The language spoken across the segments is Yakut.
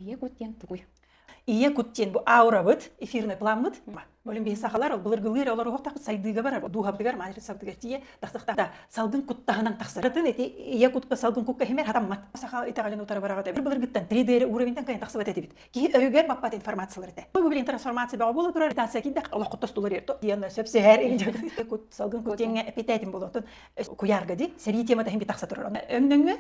Ийэ кут диэн тугуй? Ийэ кут диэн бу аурабыт, эфирный пламмыт. Болин биһи сахалар ол былыргылыы эрэ олоруохтаахпыт сайдыыга барар. Дууһабытыгар, матрицабытыгар тиийэ тахсыахтаах. Салгын куттаһынан тахсар. Атын ити ийэ кутка салгын кукка иһимэр хатаммат. Саха итэҕэлин утары бараҕыт. Былыргыттан 3D уровеньтан кайан тахсыбат этибит. Киһи өйүгэр баппат информациялар этэ. Бу билин трансформация бөҕө буола турар. Медитация киирдэх олоххо тостулар ер. Диэн сөпсөһөр кут салгын кут диэҥҥэ эпитетин буолуотун куйаарга ди сэрии темата иһин тахса турар. Өҥнөҥҥө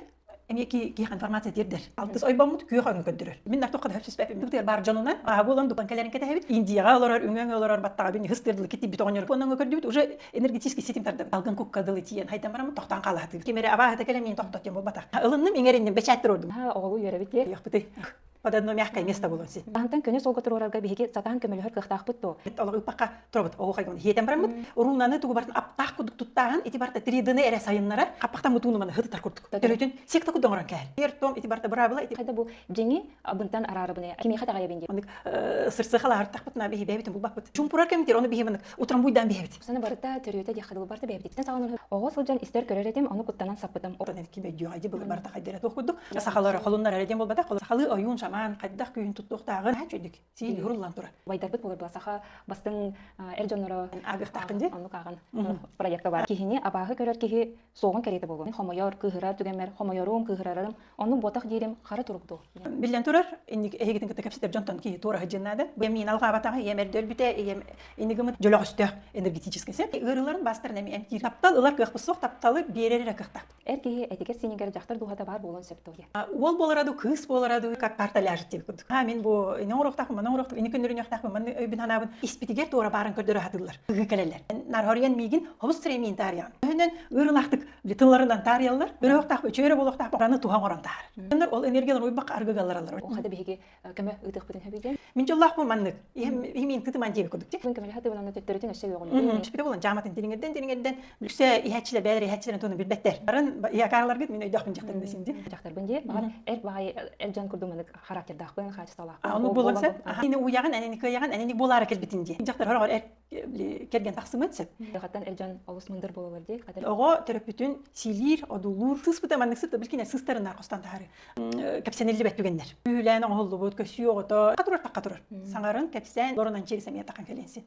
эмиэ киһиэхэ информация тиэрдэр. Алтыс ойбоммут күөх өҥү көрдөрөр. Мин нартохха да сөпсөспөппүн. Бутыгар баар дьонунан аа буолан дупан кэлэрин кэтэһэбит. Индияҕа олорор, үҥөҥ олорор баттаҕа бин хыстырдылы китибит оҕонньор онон көрдүбүт уже энергетический ситим тардабыт. Алгын кукка дылы тиийэн хайдан бараммыт тохтоон хаалаһатыбыт. Ким эрэ абааһыта кэлэн миин тохтот диэн буолбатах. Ылынным иҥэринним бэчээттэр ордум. Оҕолуу үөрэбит диэ. Йохпутый. Под одно мягкое место булун син. Баһантан көнө суолга туруорарга биһиги сатаан көмөлөһөр кыахтаахпыт дуо? Олох ыппакка турабыт. Оһуохайгын хиэтэн бараммыт. Уруунаны тугу бартын аптаах курдук туттааһын ити барта 3D-ны эрэ сайыннарар. Хаппахтан мутууну маны хытытар курдук. Төрөтүн секта курдук оҥорон кээр. Ер том ити барта быраабыла ити. Хайда бу дьиҥи абынтан араарабын кимиэхэ таҕайабын диэн. Маннык сырсыхалаһартахпытына биһи бэйэбитин булбаппыт. Чумпурар кэмитир ону биһи маннык утром буйдаан биһэбит. Сана барыта төрүөтэ диэххэ дылы барыта бэйэбититтэн саҕаланар. Оҕо сылдьан истэр көрөр этим, ону куттанан саппытым. Отон ким өйдүөҕэй дии былыр барыта хайдара туох курдук. Сахалары холуннар эрэ диэн буолбатах. Сахалыы ойуун, шаман хайдах күүһүн туттуохтааҕын үчүгдүк сиил уруллан турар. Убайдарбыт буолар була саха бастыҥ эр дьонноро Агыахтааххын дии. Оннук ааҕан проекта бар. Киһини абааһы көрөр киһи суоҕун кэриэтэ буолуо. Хомойор, кыыһырар түгэммэр хомойорум, кыыһырарым, оннук буотах диирим хара турук дуу. Биллэн турар, инник эһигитин кытта кэпсэтэр дьонтон киһи туора сылдьыан наада. Бу миин алҕаабатаҕа, ийэм эрдэ өлбүтэ, ийэм инигымыт дьөлөҕөстөөх энергетическэй сеп. Ыарыыларын бастарын эми эмтиир. Таптал ылар кыахпыт суох, тапталы биэрэр эрэ кыахтаахпыт. Эр киһи этигэр-сиинигэр дьахтар дууһата баар буолуон сөп дуо диэн. Уол буолара дуу, кыыс буолара дуу, как карта ляжет диэбит курдук. А мин бу ини оҥоруохтаахпын, маны оҥоруохтаахпын, ини көннөрүнүөхтээхпин, маны өйбүн санаабын испитигэр туора баарын көрдөрө сатыыллар. Ыгыы кэлэллэр. Нархориан миигин хобус сирэймиин таарыйаҕын. Өһүнэн ыарыылаахтык тылларынан таарыйаллар. Өрөөхтаах, үчүгэй эрэ буолуохтаах, аны туһа оҥорон таһаар. Ол энергиялар уйбах аргыгаллараллар. Хата биһиги көмө ыытыахпытын сөбүй диэн. Мин дьоллоохпун маннык. Иһим тытыман диэбит курдук. Күн көмөлөһө тыбын онно төттөрүтүн өссө үөҕүннэрин. Түспүтэ буолан дьааматын тириҥэрдэн тириҥэрдэн бүксэ иһээччилэр бэйэлэрэ иһээччилэрин туһунан билбэттэр. Барын иһакааларгыт мин өйдөөхпүн дьахтарын да синди. Дьахтарбын дии. Баҕар эр баҕайы эр дьон курдук маннык характердаахпын, хаачыстыбалаахпын. Ону буолан сөп. Ини уйаҕын, энини кыайаҕын, энини буолаары кэлбитин дии. Дьахтар хороҕор эр кэргэн тахсымыт сөп. Хаттан эр дьон олус мындыр буолалар дии. Оҕо төрөппүтүн силиир, одуулуур, сыыспыта маннык сыт билкине сыыстарынаар хостон таһары. Кэпсэниллибэт түгэннэр. Үүлээн оҥоһуллубут көсүү оҕото турар тахха турар. Саҥарын кэпсээн, лорунан чири сэмиэ таххан кэлиэн син.